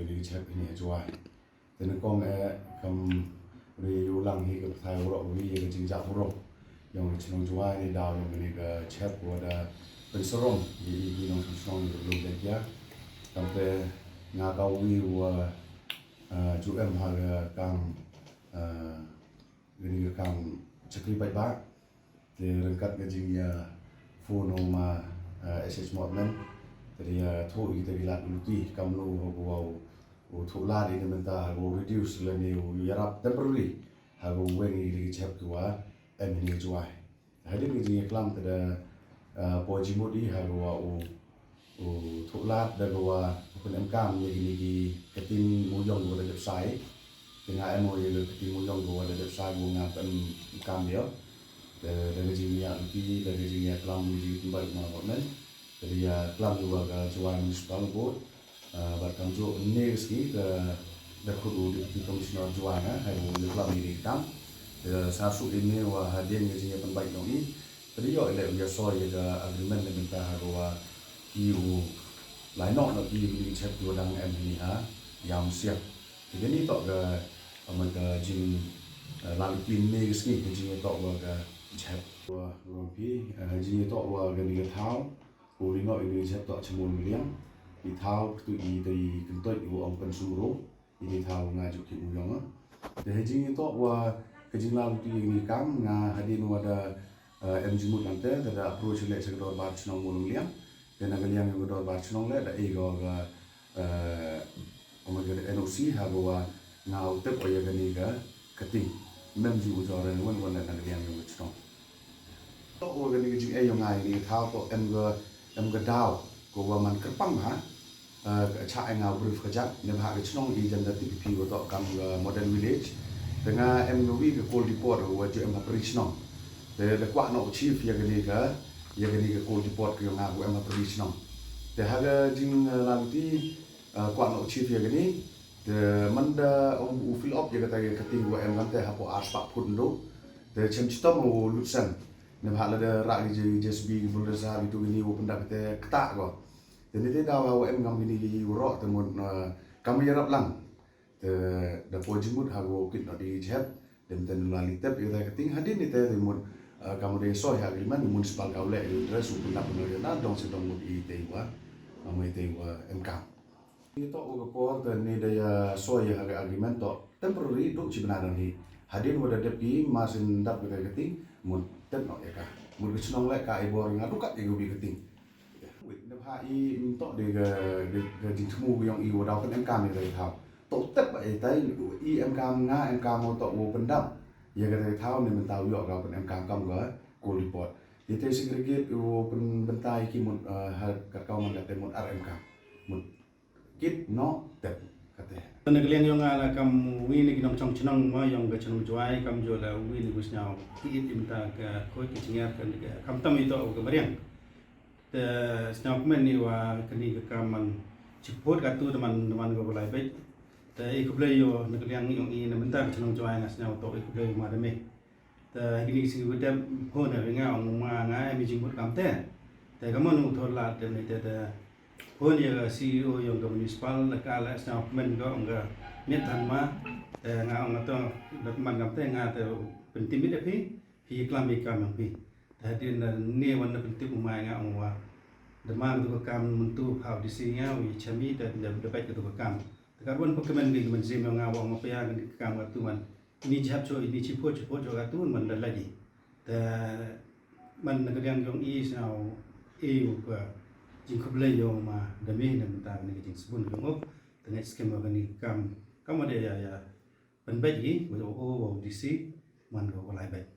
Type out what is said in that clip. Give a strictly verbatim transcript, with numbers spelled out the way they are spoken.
Ni chep ni Jowai. Te na kong e kam ri u lang hi ka pthai u rok wi ya ka jingjah u rok. Yong chnong Jowai ni daw yong ni ka chep wa da pynsarong ya i nong chnong ni lu da kia. Kam te nga ka wi wa, ah, ju em ha ka kam, ah, Kani ka kam chakri paidbah, te ryngkat ka jingya phone u ma, eh, S H Mortman, te da ya thoh i te ki lad luti kam nu ha ka wa u thoh lad i te mynta ha ka wa u reduce lane u yarap temporary ha ka wa u weng i te ki chep ki wa em ini Jowai. Hadien ka jingya klam te da, eh, po jimut i ha ka wa u U thoh lad da ka wa u pynemkam ya kini ki kating muyong ka wa da dep sai. Te nga em o ya ka kating muyong ka wa da dep sai ka wa nga pynemkam ya. Te da ka jingya luti, da ka jingya klam, ka jingpynbait ma Mortman. Te da ya klam ya wa ka Jowai Municipal Board. Ah, bad kamjooh ynne ka sngi ka da khut u Deputy Commissioner Jowai nga, ha ka wa u ya klam ya kini ki kam. Te sa suk ynne wa hadien ka jingya pynbait yong i. Te da yoh i le u ya soi ya ka agreement na mynta ha ka wa ki u lai noh na ki u ding chep ki wa dang em hi ha Yaw Msiap. Te kani toh ka, ama ka jing, eh, lad luti ynne ka sngi ka jingtoh wa ka chep. Wa, wa phi, eh, jingtoh wa kani ka thaw, u li noh i ding chep toh Chemulwliang. I thaw ktu i te i kyntoit i wa ong Pynsumru. Ini thaw nga ju ki muyong, ah. Te ha jingtoh wa ka jinglad luti ini kam nga hadien wa da, eh, em jingmut nangte, te da approach le cha ka dorbar chnong Mawlyngliang. Te na ka liang yong ka dorbar chnong le da e ko ka, eh, ka N O C ha ka wa nga u tep o ya kani ka kating. Mem ju u jor wan wan le na ka liang yong ka chnong. Toh wa kani ka jing e yong nga ini thaw toh em ka, em ka daw ko wa man kyrpang ha. Eh, ka chah e nga u brief ka jat, ne bha ka chnong i jan da tip phi wa toh kam ka model village. Te nga em ka wi ka coal depot wa ju em ha pri chnong. Te da kwah noh u chief ya kani ka, ya kani ka coal depot ka yong nga wa em ha pri chnong. Te ha ka jing, eh, lad luti, eh, kwah noh u chief ya kani. Te man da ong u fill up ya kata ya kating wa em kante ha po ar spah phut ndo. Te chem chitom u lut sen. Ne bha la da rah ki J C B ki bulldozer ki tu kini wa pyndap te kata ko. Te ni te daw wa em kam kini ki u rok te mut, eh, kam yarap lang. Te da po jingmut ha ko kit na di jep. Dem te nula li tep i te kating hadien ni te te mut, eh, kam de soi ha agreement municipal ka u le i dress u pyndap na dong se dong mut i te wa. Ama i te wa em kam. Ni toh wa ka por te ni da ya soi ha ka agreement toh temporary du chi bna dang hi. Hadien wa da dep i masin dap ka kating mut tep no ya ka. Mut ka chnong le ka i bor nga du kat i ka wi kating. Wait, ne bha i, mm, toh de ka, ka, ka jingthmu ka yong i wa daw pynemkam ya ka thaw. Toh tep ba i tai, i emkam nga, emkam wa toh wa pyndap. Ya ka thaw ne mynta u yoh ka pynemkam kam ka coal depot. Ite segregate u pynbynta ya ki mut, eh, ha ka kaw man ka te mut ar emkam. Mut kit no tep kate. Te na ka liang yong nga la kam wi ni ki nongchong chnong ma yong ka chnong Jowai, kamjooh la wi ni ku sñiaw ki it i mynta ka khoi ki chingiar ka, ka kam tam i toh ka mariang. Te sñiaw kmen ni wa kani ka kam man chiphot ka tu te man, te man ka bulai bej. Te i khublei yo na ka liang yong i na mynta ka chnong Jowai nga sñiaw toh i khublei ma da me. Te kini ki sngi wa dep phone ha nga ong ma nga em i jingmut kam te. Te ka mon u thoh lad te ni te, te phone ya ka C E O yong ka municipal, la ka la sñiaw kmen ko ong ka miat than ma. Te nga ong to da man kam te nga te pyntip i da phi. Phi klam i kam yong phi. Te hadien da ni wan da pyntip u ma nga ong wa da man tu ka kam myntu phaw D C nga u i chami te da, da bait ka tu ka kam. Te ka wan pa kmen ki man sim yong nga wa ong ma pia ka kam ka tu man. Ini jhap cho, ini chiphot, chiphot cho ka tu man da lagi. Te man na ka liang yong i sñiaw i u ka jingkhublei yo ma da me na mynta ni ka jingsbun yong o. Te ngai skem wa kani kam, kam wa de ya, ya. Pynbait ki, wa o, wa D C, man ko wa lai bait.